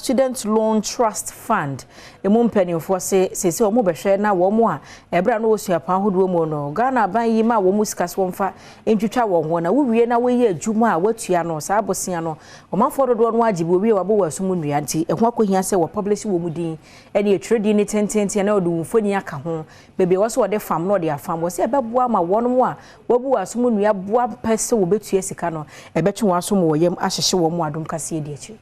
Student Loan Trust Fund emu mpanimfoɔ se seesei wɔn bɛhwɛ na wɔn a ɛberɛ a na wɔ suapɔn ahodoɔ mu no, Ghana aban yi ma wɔn sika so wɔmfa ntwitwa wɔn ho, na wowie na wɔyɛ adwuma a wɔatua no saa bosea no, ɔmanfoɔ dodoɔ no agye bi wɔwie wɔabɔ wɔn asom nnua, nti ɛho akɔhia sɛ wɔ publish wɔn mu din ɛne etwerɛ din ne tententen na wɔde wɔn mfoni aka ho beebi a wɔsɛ wɔde fam na wɔde afam wɔ sɛ ɛbɛboa ma wɔn a wɔabu wɔn asom nnua boa pɛ sɛ wɔbɛtua sika no, ɛbɛtwe wɔn asom wɔ yam ahyehyɛ wɔn mu. Adom kaseɛ di akyire.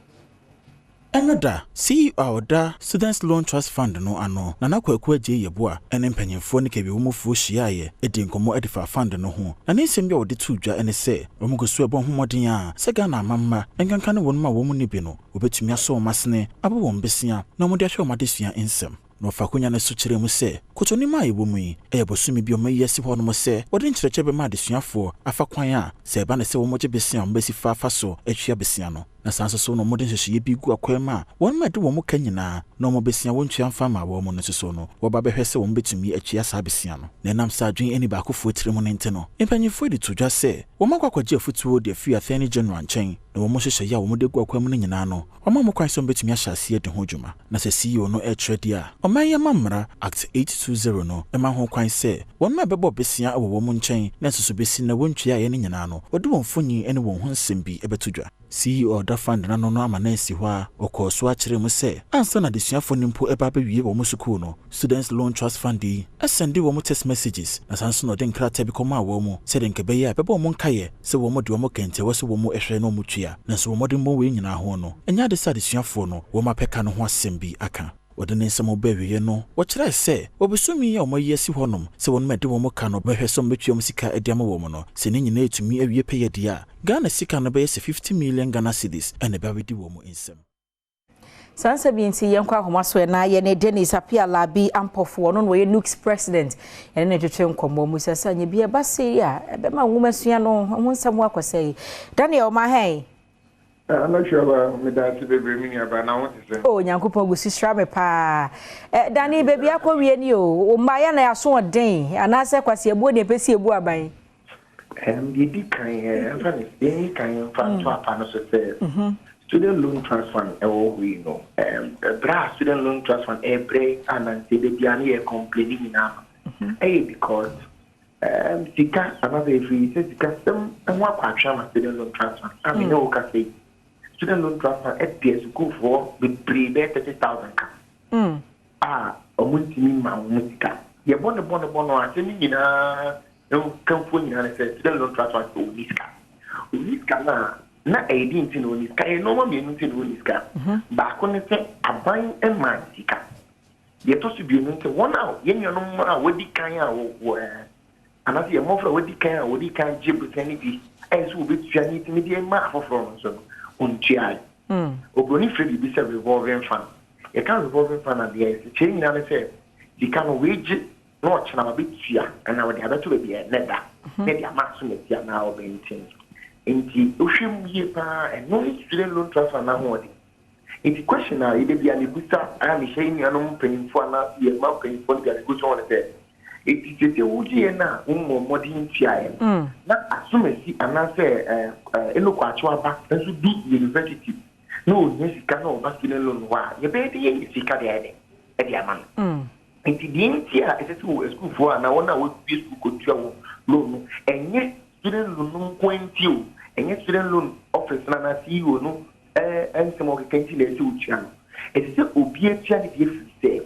Ɛno da CEO a ɔda Students Loan Trust Fund no ano, Nana Kwaku Agye Yeboa, ne mpanyimfoɔ ne kabiwomfoɔ hyiaeɛ di nkɔmmɔ de fa fund no ho. Na ne nsɛm bi a wɔde too dwa ne sɛ wɔn gu so ɛbɔ ho mmɔden a sɛ Ghana amamma nkanka ne wɔn mu a wɔn mu ni bi no, wɔbɛtumi asɔ wɔn asene abɔ wɔn besia na wɔde ahwɛ wɔn adesua nsɛm. Na ɔfa akonnwa no so kyerɛ mu sɛ Kotonim a ɛwɔ mu yi ɛyɛ bosome bi a ɔmayi asi hɔnom sɛ wɔde nkyerɛkyerɛ bɛma adesuafoɔ afa kwan a sɛ ɛba ne sɛ wɔmɔgye besia a, wɔbɛsi fa afa so atua besia no. Na saa nso so na wɔde nhyehyɛeɛ bi gu akwan mu a wɔn ma ɛde wɔn ka nyinaa na wɔn besia wɔntua mfa ma wɔn no nso so no, wɔba bɛhwɛ sɛ wɔn bɛtumi atua saa besia no. Na ɛnam sɛ adwene ani baakofoɔ tiri mu no nti no, mpanyinfoɔ de to dwa sɛ wɔn akɔ akɔgye afotuo de afiri Attorney General nkyɛn, na wɔn nhyehyɛeɛ a wɔde gu akwan mu no nyinaa no, wɔma wɔn kwan sɛ wɔbɛtumi ahyɛ aseɛ de ho dwuma. Na sɛ CEO no ɛrekyerɛ deɛ a, ɔman yi ama mmara Act 820 no ɛma ho kwan sɛ wɔn a ɛbɛbɔ besia wɔ wɔn nkyɛn na nso so besi na wɔntuaeɛ no nyinaa no, wɔde wɔn mfonyin ne wɔn ho nsɛm bi bɛto dwa. CEO ɔda fund n'ano no ama no asi hɔ a, ɔkɔɔ so akyerɛ mu sɛ ansa na adesuafoɔ no mpo ɛba abɛwie wɔn sukuu no, Students Loan Trust Fund yi ɛsend wɔn text messages, na saa nso na ɔde nkrataa bi kɔmaa wɔn mu sɛdeɛ nka ɛbɛyɛ a ɛbɛbɔ wɔn nkaeɛ sɛ wɔn de wɔn kɛntɛ wɔ sɛ wɔn ɛhwɛ na wɔn tua. Nanso wɔn mmɔdenbɔ wei nyinaa ho no, ɛnyɛ ade sɛ adesuafoɔ no wɔn apɛ ka no ho asɛm bi aka. Wɔde ne nsɛm baa awieeɛ no, wɔkyerɛɛ sɛ wɔbosome yi a wɔayi asi hɔnom sɛ wɔn ɛde wɔn ka no bɛhwɛ sɛ wɔbɛtua wɔn sika de ama wɔn no, sɛ ne nyinaa etumi awie pɛyɛ deɛ a, Ghana sika no bɛyɛ sɛ 50 million Ghana cedis ɛna ɛbɛwedi wɔn nsam. Saa nsɛm yi nti, yɛnkɔ ahoma so na yɛne Dennis Apia Labi Ampɔfo, ɔno na ɔyɛ NUGS president, yɛne ne twetwe nkɔmmɔ mu sɛ nyɛ bi ɛba sei a ɛbɛma nwoma sua no ho nsɛm akɔsɛ yi. Daniel ɔma hɛn. Anahwɛba, meda ase bebree, me nuaba. Na wo te sɛ? O Nyankopɔn gu so hyira me paa. Dani, baabi akɔ wie ni o, wo mma yɛ na yɛaso ɔden anaasɛ kwasi abuo ne ɛpɛ si ebu aban? Deɛ di kan, ɛmfa ne yɛnyi kan mfa nto apa no so sɛ Student Loan Trust Fund ɛwɔ hɔ yi no, ɛberɛ a Student Loan Trust Fund ɛbrɛ a nante da bia ne yɛ complain nyinaa no, ɛyɛ because sika anaasɛ ɛfiri sɛ sika sɛm ho akɔ atwe ama Student Loan Trust Fund a mene wo kasa yi, Student Loan Trust Fund ɛdeɛ sukuufoɔ bebree bɛyɛ 30,000 ka a ɔmo ntumi ma wɔn sika. Yɛbɔ ne bɔ ne bɔ no, asɛm nyinaa nkamfoɔ nyinaa ne sɛ Student Loan Trust Fund ɔni sika. Ɔni sika no a, na ɛyɛ di nti na ɔni sika, ɛyɛ nneɛma mmienu nti na ɔni sika. Baako ne sɛ aban ma sika. Deɛ ɛtɔ so mmienu sɛ wɔn a yɛn nuanom a wɔdi kan a wɔ anaasɛ yɛn mmɔfra a wɔdi kan a wɔdi kan gye bosia no bi ɛyɛ sɛ wɔbɛtua ne tumi de ma afoforɔ no nso no, ɔntua. Oburoni frɛ biribi sɛ revolving fund. Yɛka revolving fund a, deɛ kyerɛ nyinaa ne sɛ sika no weegye na ɔkyena wabɛtua anaa wɔde abɛto baabi a ɛnɛ da na de ama aso n'akyi anaa ɔbɛnten. Nti wohwɛ mu yie paa, ɛno ne Student Loan Trust Fund n'ahoɔden. Nti question a yɛde bia mebusa a mehyɛ yɛn nuanom mpanyinfoɔ anaasɛ yɛn mma mpanyinfoɔ no bia mebusa wɔn sɛ, eti sese wogye yɛn a wɔmmɔ mmɔden ntua yɛn na asomasi anaasɛ ɛɛ ɛɛ enokɔ akyew aba nso du university na ohia sika na ɔba student loan hɔ a, yɛbɛyɛ de yɛnyɛ sika de ayɛ dɛ ɛde ama no? Nti deɛ nti a ɛsɛ sɛ wɔ asukuufoɔ a na wɔn a wɔwie sukuu kɔtua wɔ loan no, ɛnyɛ student loan no nko nti o, ɛnyɛ student loan office na na CEO no nsɛm a ɔkeka nti na ɛsɛ otua no. Ɛsɛ sɛ obi atua ne deɛ firi sɛ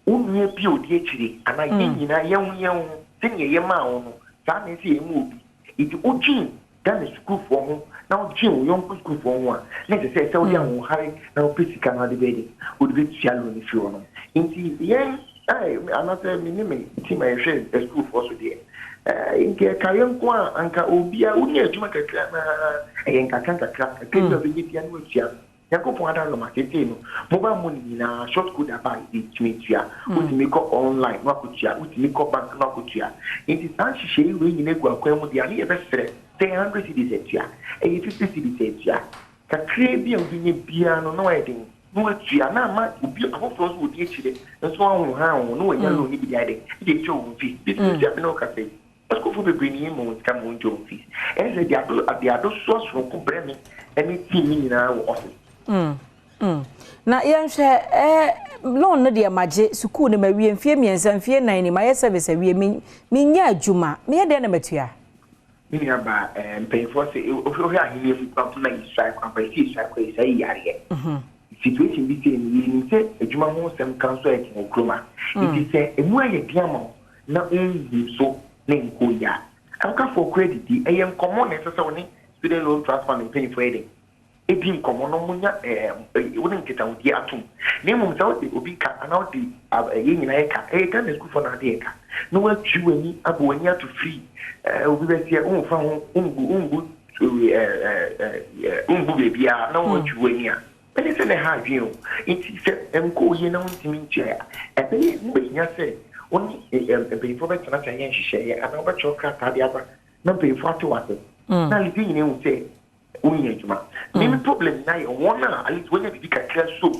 wo nua bi a odi akyire anaa yɛn nyinaa yɛn ho sɛnea yɛ maa wo no, saa na ɛsɛ yɛn mu obi. Nti wodwen Ghana sukuufoɔ ho na wodwen wo yɔnko sukuufoɔ ho a, na ɛsɛ sɛ wode ahoɔhare na wopɛ sika na wode bɛyɛ de wode bɛtua loan no firi hɔ no. Nti yɛn anaasɛ me ne me team a yɛhwɛ sukuufoɔ so deɛ, nka ɛka yɛn nko a, anka obiara wonya adwuma kakra na ɛyɛ nkakra nkakra kakra bi a wobɛnya bia na watua. Nyankopɔn ada no ma seesei no, mobile money nyinaa, short code aba a yɛtumi tua. Wotumi kɔ online na wakɔtua, wotumi kɔ bank na wakɔtua. Nti saa nhyehyɛe wei nyinaa gu akwan mu deɛ a, ne yɛbɛsrɛ sɛ 100 cedis atua, ɛyɛ 50 cedis atua, kakra bi a wobɛnya biara no na wayɛ den na watua na ama obi afoforɔ nso wɔdi akyire nso ahohan wo na wanya loan no bi de ayɛ den de atua wɔn fees bi. Sisi a me ne wo kasa yi, asukuufoɔ bebree ne yɛn ma wɔn sika ma wɔn ntua wɔn fees. Ɛyɛ sɛ de ado de ado soa soronko brɛ me ne team ne nyinaa wɔ office. Na yɛnhwɛ ɛɛ loan no deɛ magye, sukuu no mawie mfie 3, mfie 4 ni, mayɛ service awie, menyɛ adwuma, meyɛ dɛn na matua? Me nua baa, mpanyinfoɔ sɛ wohwɛ ahenni mu kwan na yɛsua kwan pa, yɛsi yɛsua kwan, yɛsua yi yareɛ. Situation bi sɛ no, yɛnim sɛ adwuma ho nsɛm ka nso ɛte wɔ kurom a, nti sɛ emu ayɛ den ama wo na wonhu so ne nkɔ yi a, ɛwokafoɔ kora didi, ɛyɛ nkɔmmɔ na ɛsɛ sɛ wo ne Student Loan Trust Fund mpanyinfoɔ yɛ den edi nkɔmmɔ no, mo nya wo ne nkitahodie atom. Na mmom sɛ wode obi ka anaa wode yɛn nyinaa yɛ ka, ɛyɛ Ghana sukuufoɔ na ade yɛ ka na woatwi w'ani abɔ w'ani ato firi obi bɛseɛ, womfa ho wombu ɛɛ wombu beebiara na woatwi w'ani a, ɛne sɛ ne ha adwene o. Nti sɛ nkɔ yie na wontumi ntua a, ɛbɛyɛ ho bɛhia sɛ wo ne mpanyinfoɔ bɛtena sɛ ɛyɛ nhyehyɛeɛ anaa wobɛtwerɛ krataa de aba na mpanyinfoɔ ate w'ase na alese nyinaa hu sɛ wonyɛ adwuma. Mimi problem na yɛ wɔn a at least wɔnya biribi kakra so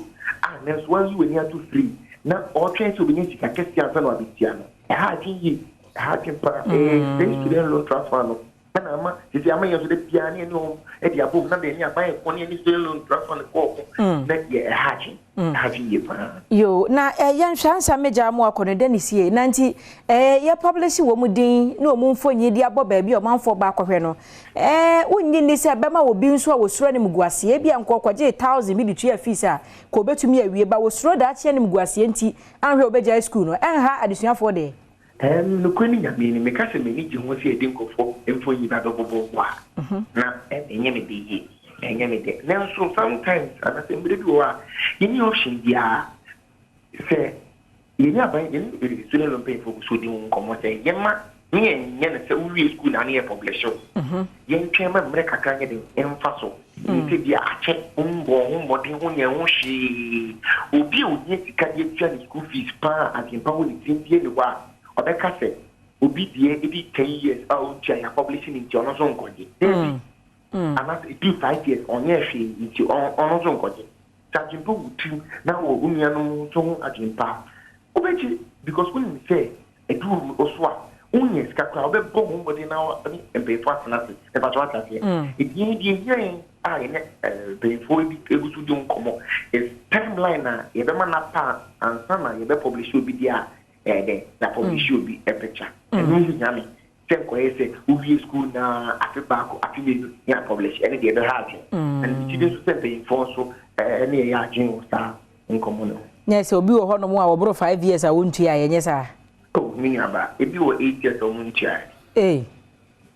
a, nanso wɔayi w'ani ato free na ɔretwɛn sɛ obɛnya sika kɛseɛ ansa na wabɛtua no. Ɛha adwene yie, ɛha adwene paa. Ɛyɛ Student Loan Trust Fund no ɛna ama sisi ama yɛn nso de biara ne ɛne wɔn ɛde abom na de ɛne aban ɛkɔ ne ɛne Student Loan Trust Fund kɔ ɔko na yɛ ɛha adwene, ɛha adwene yie paa. Yo, na yɛnhwɛ ansa megya mo akɔ no, Dennis yie na nti yɛ publish wɔ mu din ne ɔmu mfonyin de abɔ baabi a ɔmanfoɔ ba akɔhwɛ no, wonnyi nni sɛ bɛma obi nso a wɔsuro anim guaseɛ bi a nkɔ kɔgye 1,000 bi de tua fees a ka obɛtumi awie ba, wɔsuro daakye anim guaseɛ nti anhwɛ obɛgyae school no, ɛnha adesuafoɔ deɛ? Nokorɛ ne Nyame ni, meka sɛ m'ani gye ho sɛ yɛde nkurɔfoɔ mfonyin ba bɛbobɔ hɔ a, na ɛnyɛ me de yie, ɛnyɛ me dɛ. Nanso sometimes anaasɛ mmerɛ bi wɔ hɔ a, yɛni option biara sɛ yɛne aban, yɛne student loan mpanyinfoɔ gu so di ho nkɔmmɔ sɛ yɛma ne yɛnyɛ no sɛ wowie school na ne yɛ publish o. Yɛntwɛn ma mmerɛ kakra nyɛ den ɛmfa so sɛ bi a akyɛ mbɔ ho mmɔden ho nyɛ ho hwee. Obi a ohia sika de atua ne school fees paa, adwempa wɔ ne tirim bie ne hɔ a ɔbɛka sɛ obi deɛ ɛdi 10 years a ɔntua, yɛ publish ne nti ɔno nso nkɔgye? Dabi. Anaasɛ ɛdi 5 years ɔnyɛ hwee nti ɔno nso nkɔgye? Sɛ adwempa wɔ tirim na wɔ wo nuanom nso ho adwempa a, wobɛgye, because wonim sɛ ɛduru wo so a wonyɛ sika koraa, wobɛbɔ ho mmɔden na ne mpanyinfoɔ atena ase. Ɛfa so ate aseɛ. Ɛdeɛ deɛ hia yɛn a yɛne mpanyinfoɔ bi egu so di nkɔmmɔ is timeline a yɛbɛma n'apa ansa na yɛbɛ publish obi deɛ a ɛyɛ dɛ na publish obi picture. Ɛno ho hia me sɛ nkɔyɛ sɛ wowie school na afe 1, afe 2 ne apublish. Ɛne deɛ ɛbɛha adwene, ɛno ti bi nso sɛ mpanyinfoɔ nso ɛne yɛyɛ adwene wɔ saa nkɔmmɔ no ho. Nyɛ sɛ obi wɔ hɔnom a wɔboro 5 years a wɔntua a, yɛnyɛ saa? Oh, me nuaba, ebi wɔ 8 years a wɔn ntua. Ee,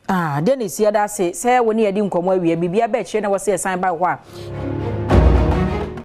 ah, Dennis, yɛda ase sɛ wo ne yɛde nkɔmmɔ awie. Biribia bɛkyerɛ na wɔsɛ yɛsan ba hɔ a.